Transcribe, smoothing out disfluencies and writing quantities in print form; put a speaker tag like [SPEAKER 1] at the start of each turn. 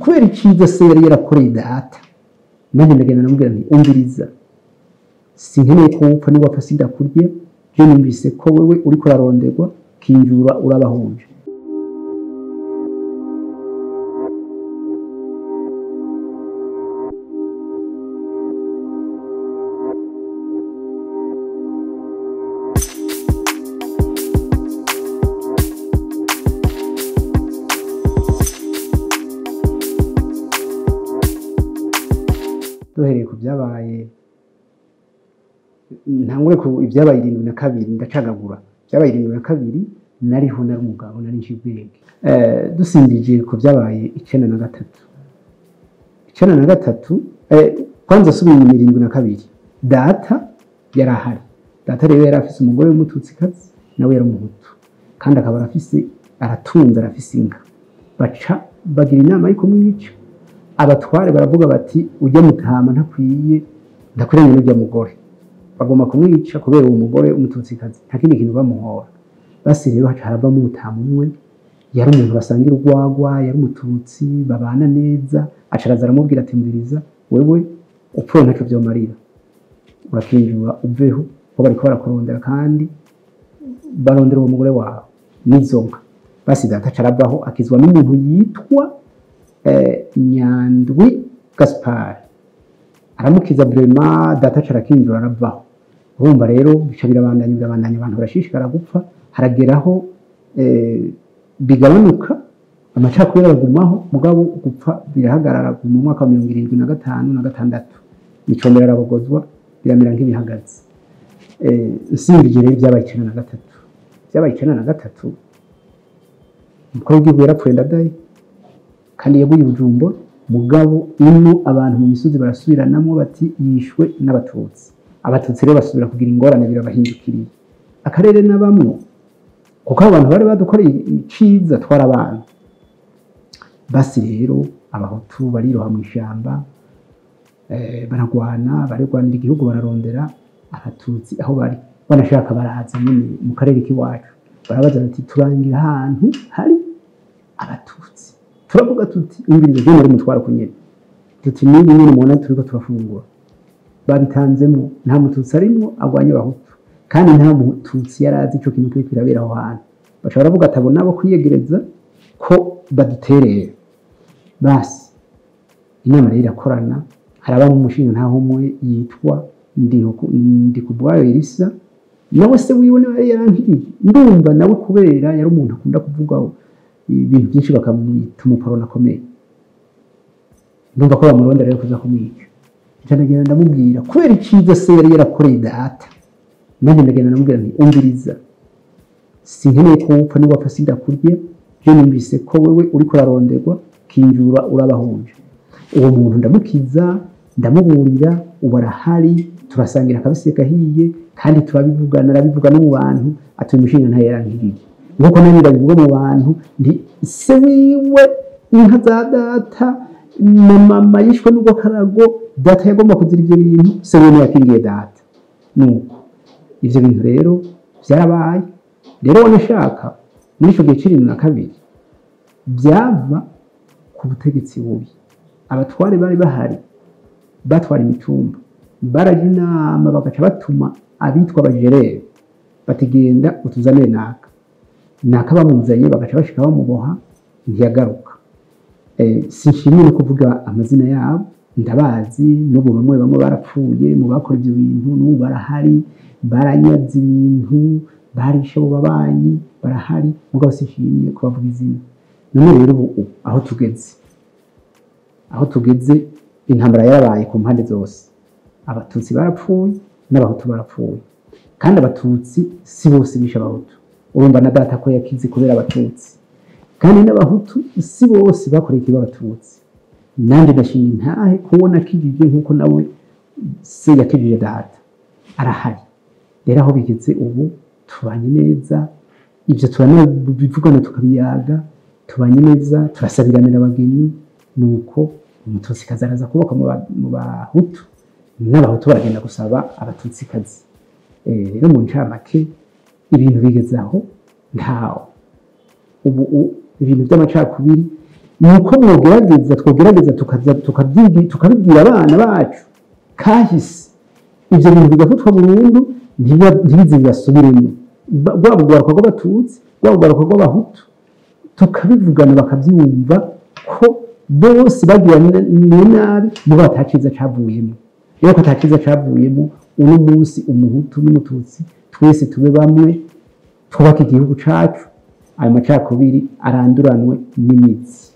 [SPEAKER 1] Kubera iciza se yari yarakoreye data, nanjye ndagenda ndamubwira nti umviriza, sinkeneye ko upfa, niba wapfa sindakurya, je numvise ko wewe uriko uraronderwa, kinjura urabahunje. Duhereye ku byabaye, ntangure ku ibyabaye 72, ndacagagura. Ibyabaye 72 nariho, nari umugabo, nari nci ubwenge. Dusimbije ku byabaye 93, 93, kwanza asubiye inyuma 72, data yari ahari. Data rero yari afise umugore w'umututsikazi, nawe yari umuhutu, kandi akaba arafise, aratunze, arafise inka. Baca bagira inama yo kumwica. Abatware baravuga bati ujya mutama ntakwiye, ntakwiranye n'ujya mugore, bagomba kumwica kubera uwo mugore umututsikazi, nta kindi kintu bamuhora. Basi rero haca haravamo umutama umwe, yari umuntu basangira urwagwa, yari umututsi babana neza. Aca araza aramubwira ati mviriza, wewe upfuye ntaco vyomarira, urakinjura uveho, ko bariko barakurondera kandi barondera uwo mugore wawe n'izo nka. Basi data aca aravaho, akizwa n'umuntu yitwa Nyandwi Gaspard, aramukiza vraiment, data aca arakinjura aravaho. Urumva rero bica birabandanya birabandanya, abantu barashishikara gupfa, harageraho bigabanuka, amacakubiri aragumaho, mugabo gupfa birahagarara mu mwaka wa 75 na 6, Micombero arabogozwa, biramera nk'ibihagaze. Nsimbije rero ibyabaye 93, ibyabaye 93, umukuru w'igihugu yarapfuye Ndadaye, kandi yaguye i Bujumbura, mugabo ino abantu mu misozi barasubiranamwo bati yishwe n'abatutsi. Abatutsi rero basubira kugira ingorane, birabahindukiriye. Akarere n'abamwo, kuko abo bantu bari badukoreye iciza twarabana. Basi rero abahutu bariroha mu ishamba, baragwana, barigwanira igihugu, bararondera abatutsi aho bari, banashaka baraza nyine mu karere k'iwacu, barabaza bati turangira ahantu hari abatutsi. Turavuga tuti umviriza, je nari umutwaro kunyene, tuti niba nyene mubona turiko turafungura babitanzemo, nta mututsi arimwo agwanye abahutu, kandi nta mututsi yari azi ico kintu kiriko kirabera aho hantu. Baca baravuga ati abo nabo kwiyegereza ko baduterera. Basi inama rero irakorana, harabamo umushinga ntaho umwe yitwa Ndikubwayo Elisa, nawe se wiwe niwe yari yarankirije. Ndumva nawe kubera yari umuntu akunda kuvuga ibintu byinshi bakamwita umuporona akomeye, ndumva ko bamurondera rero kuza kumwica. Nca ndagenda ndamubwira kubera iciza se yari yarakoreye data, nanjye ndagenda ndamubwira nti umviriza, sinkeneye ko upfa, niba wapfa sindakurya, je numvise ko wewe uriko uraronderwa, kinjura urabahunje. Uwo muntu ndamukiza, ndamuburira, ubu arahari, turasangira akabisi gahiye, kandi turabivugana, arabivuga no mu bantu, ati uyu mushinga ntayo yarankiriye. Nkuko nanjye ndabivuga mu bantu, nti se wiwe inka za data na mama yishwe n'ubwo karago, data yagomba kuzira ivyo bintu, se wiwe niwe yakingiye data. Nuko ivyo bintu rero vyarabaye. Rero wanashaka muri ico gihe c'72 byava ku butegetsi bubi. Abatware bari bahari batwara imitumba, baraja inama bagaca batuma abitwa abajerere batigenda utuzanire naka naka, bamuzanye bagaca bashika bamuboha, ntiyagaruka. Sinshimye no kuvuga amazina yabo, ndabazi n'ubu bamwe bamwe barapfuye mu bakora ivyo bintu, n'ubu barahari, baranyaze ibintu, barishe abo babanyi, barahari, mugabo sinshimye kubavuga izina. None rero ubu aho tugeze, aho tugeze intambara yarabaye ku mpande zose. Abatutsi barapfuye n'abahutu barapfuye, kandi abatutsi si bose bishe abahutu. Urumva na data ko yakize kubera abatutsi, kandi n'abahutu si bose bakoreye ikibi abatutsi. Nanje ndashima intahe kubona akijije nkuko nawe se yakijije data, arahari. Rero aho bigeze ubu tubanye neza, ivyo turanabivugana tukabiyaga, tubanye neza, turasabiranira abageni. Nuko umututsikazi araza kubaka mu bahutu, n'abahutu baragenda gusaba abatutsikazi. Rero mu ncamake ibintu bigeze aho, ntaho ubu ibintu by'amacakubiri Ni uko mwogerageza, twogerageza tukabibwira abana bacu kahise, ibyo bintu bigafatwa burundu, ntibize bibasubiremo. Rwaba urwaruka rw'Abatutsi, rwaba urwaruka rw'Abahutu, tukabivugana bakabyumva ko bose bagiraniye nabi, mubo ataciza cavuyemo. Rero ko ataciza cavuyemo, uno munsi Umuhutu n'Umututsi twese tube bamwe, twubake igihugu cacu, ayo macakubiri aranduranwe n'imizi.